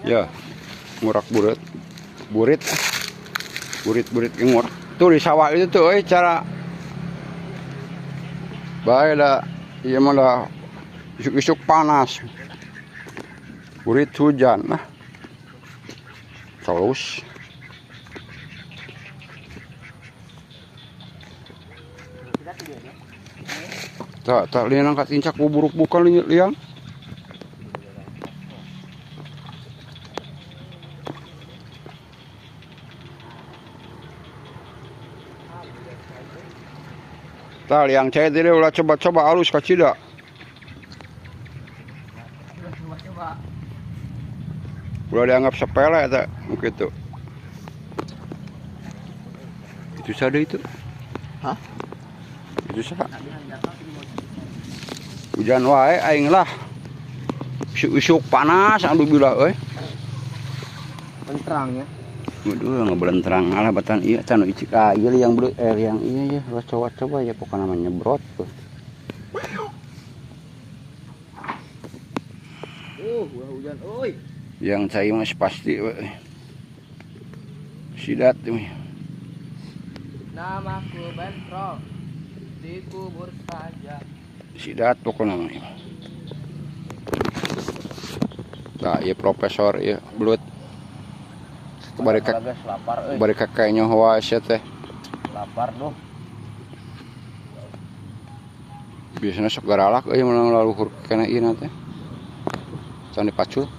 Ya, ngurak burit. Burit. Burit-burit ngurak. Tuh di sawah itu tuh euy cara bae da ieu mah da isuk-isuk panas. Burit hujan nah. Terus tak liang angkat incak buruk bukan liang. Tak liang cai tadi ulah coba-coba halus kacida. Ulah dianggap sepele tak begitu. Itu sada itu. Hah? Itu sada. Hujan wae aing lah. Isuk-isuk panas anu bila euy. Benterang ya. Waduh, ngebelenterang alah batan ieu tah nu icik ah ieu liang belut liang iya ya, ulah coba-coba ya pokokna mah nyebrot tuh. Ulah hujan euy. Yang cai mah pasti we. Sidat we. Namaku Bentrok, dikubur saja. Sidat pokokna mah. Tah ieu profesor ieu belut. Bari kakek nyoh wae sia teh. Lapar duh. Biasanya sok garalak euy mun laluhur kana ieu teh. Can dipacul.